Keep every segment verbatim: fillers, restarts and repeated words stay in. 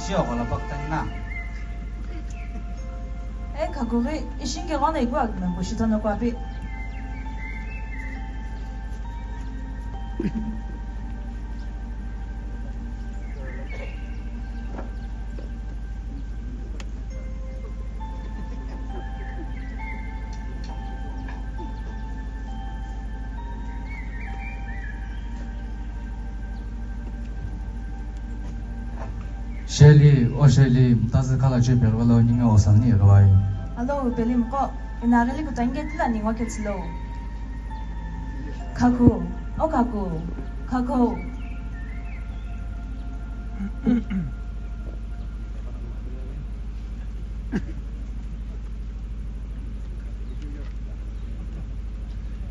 Joghola paktanina. E khakughi ishinke ghona iku agme bushitano kwapi. Sheli, o Sheli, mtazü khala che pervelo ninga osalni rwai. Alo, Pelimqo, inagili kutange tila ningo ketsilo. Khaku, o Khaku, Khaku.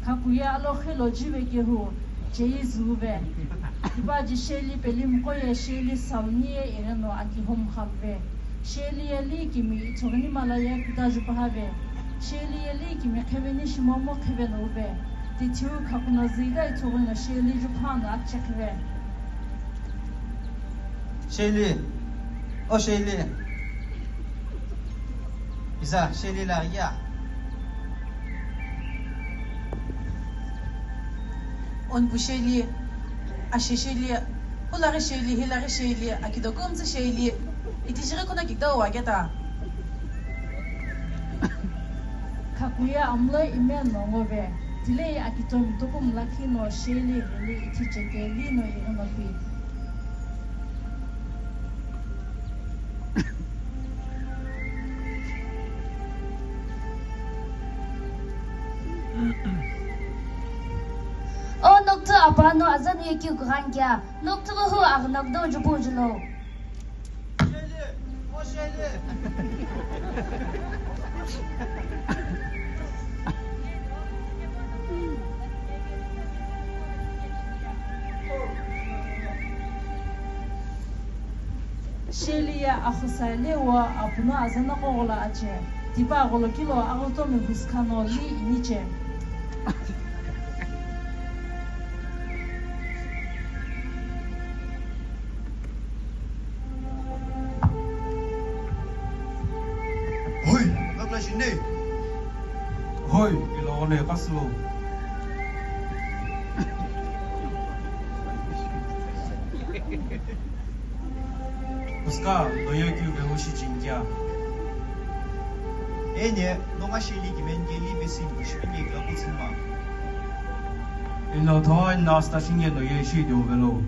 Khaku ye alo khelo jive kehu, cheyi zuve. Tipa ji Sheli Pelimqo ye Sheli sauni ye ireno aki hom khavve. Sheli ye li kimi ithugini mala ye kuta jupahave. Sheli ye li kimi kheveni shimomu kheveno uve. Tithiu Khaku no zida ithugino Sheli juphano akchekhive. Sheli, o Sheli. Iza, Sheli la ya. Onpu Sheli, ashe Sheli, hulaghi Sheli, hilaghi Sheli, akido kumtsu Sheli, itijighi kuna kikda uwaketa. Khaku ye amlo imeno ngove, tilei akitomi tukum lakhi no Sheli ghili ithi chekeli no ighi no pi. O noktu apano azan ye kiu kughangkia, noktu hu aghnok do jupu julo. Sheli ye axusa le wo apunu azana qoghola ache. Tipa agholo kilo aghotomi huskano li iniche. Hoi, nakla shine. Hoi, ilo one kaslo. Huska, noye kiu vehu shi chinkia. Ene, nonga Sheli kimen keli pesin kushpinge kla kutsinma. Ino tho, ino asta shinge noye shi diu velo.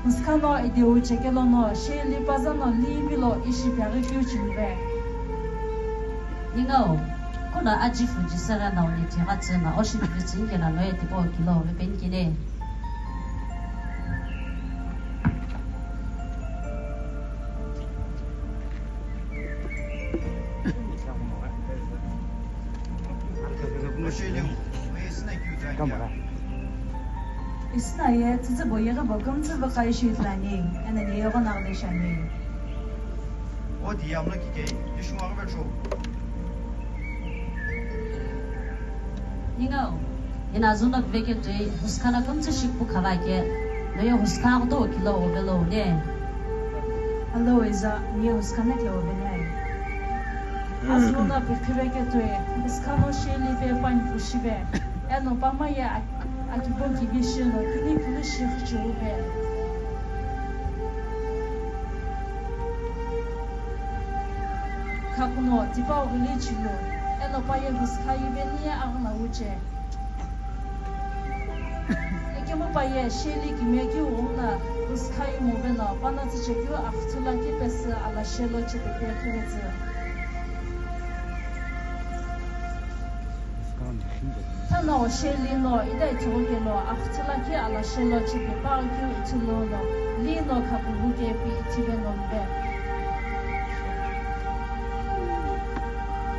Huska no ideu chekelo no, Sheli paza no limi lo ishi piaghi keu chimve. Ningao, kuna ajifu jisera na uni tigha tsena, oshi tivitsi inge na noye tipo kilo, vepenkine. Isina ye tsütsübo yeghibo kümtsü vüqaishi ithulu ani, eno ni yeghono aghi shiani. Odi yamlo kikei, yishungu aghi vethu. Ningao, ina azuno viveke toi, huska na kümtsü shikpu khavake, noye huska aghuto kilo ovelo ne. Alo iza, niye huska na kilo ovenai. Azuno pikhiveke toi, huska no Sheli pe pani pushive, eno pama ye ak-, akibo kivi shino, kini kulu shi khuchiuve. Khakuno, tipau ghili chilu, eno paye huska yuveni ye aghuna wuche. Ekemu paye Sheli kime kiu ghungu na huska yumuveno, pano tsüchekeu axuthu lakhi pesü ala shelo chepepe khiretsü. Tano Sheli no ida ithughu kelo axuthu lakhi ala shelo chepe paghi keu ithulu no, li no khakuhu kepi ithive no mbe.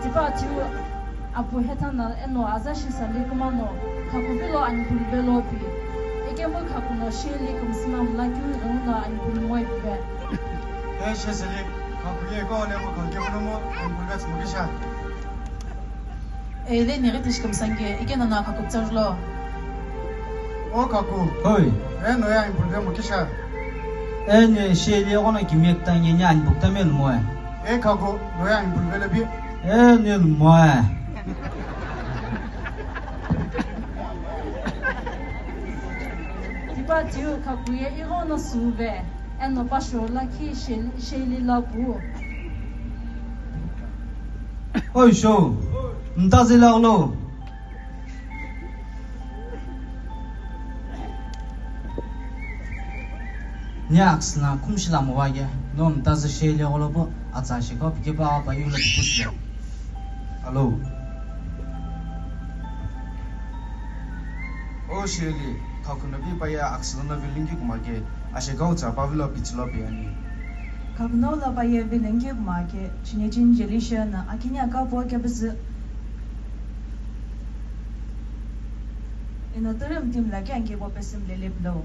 Tipa thiu apu hetana eno aza shi sali kumano, khaku vilo ani kuluvelo pi. Ekemu khakuno Sheli kümsüna mla keu ighenguno ani kulumoi pive. E shi sali, khaku ye ko lemo khalke kunomo ani kuluve tsumukisha. Ele nighi tishikimsange, ike nana khaku ptsarlo. O khaku. Hoi. E noye ani pulve mukisha. Eni Sheli ighono kimiye kutangeni ani bukutame lumoe. E Khaku, noye ani buluvelo pi. Eni lumoe. Tipa tiu Khaku ye ighono suve, eno pasho lakhi Sheli, Sheli lapu. Oi sho, mtazila ulo. Ni aksina kumshila mo wage, no mtazü Sheli gholobo, atsa shiko pike pa pa yulo pushlo. Alo. O Sheli, Khaku no pi pa ya aksina no vilingi kumake, ashekau tsa pa vilo pitsilo piani. Khaku no la pa ya vilingi kumake, chine chin jelisha na, akinya ka po ke bizi. Eno tiri mti mlake anke bo pesim lele plo.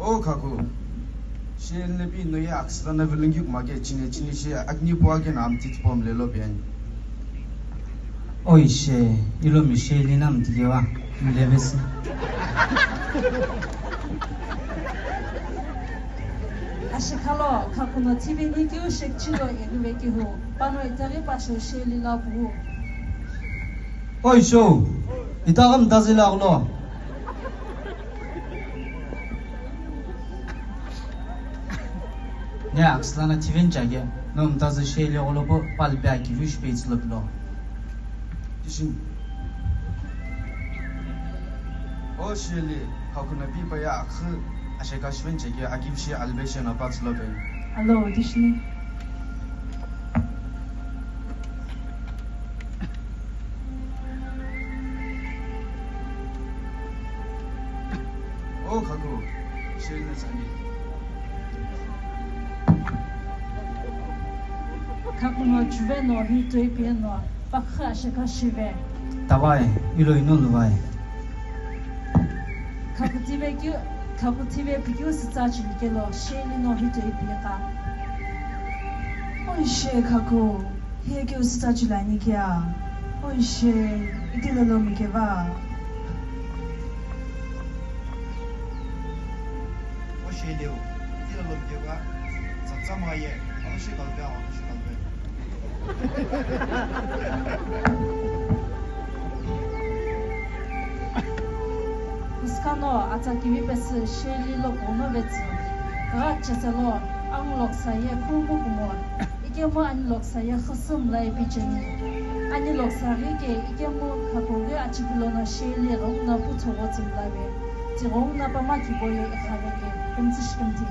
O Khaku, Sheli no pi no ye aksila na vilingi kumake chine chine she akini po ake na amti tipo mlelo piani. Oi she, ilo mi Sheli na mti kewa, mlevesi. Ashikhalo, Khaku no T V ni kiu shekchilo egive kihu, pano itaghi pasho Sheli lapu. Oi sho, itaghi mtazila ulo. Ne akslana T V nchage, no mtazü Sheli gholobo palbe akivish page lo pilo. Tishin. O Sheli, Khaku no pi pa ya akhu, asheka shvenchege akivishi albe shena pa tslo ben. Alo, tishini. O Khaku, Sheli na tsani. Khaku no chuve no hi toi pie no pakha sheka shive. Tavai, ilo ino luvai. Khaku tive kyu, Khaku tive pikyu sitsa chili kelo Sheli no hi toi pie ka. Oi she Khaku. Hiye ke usita chulani kea? Oishe, itilo lomi keva? Oishe leo, itilo lomi keva? Tsatsa maye, alushe kalbe, alushe kalbe. Kuskano atsa kivi pesü Sheli lo kono vetsu. Gha cheselo, ang loksa ye khumu kumo. Ikemu ani loksa ye xüsü mla ipi cheni. Ani loksa ghi ke ikemu Khaku ghi achikilo no Sheli ghungu no puthu ghotsü mla ve. Tighungu no pama kibo ye ikhave ke kümtsü shikümthi.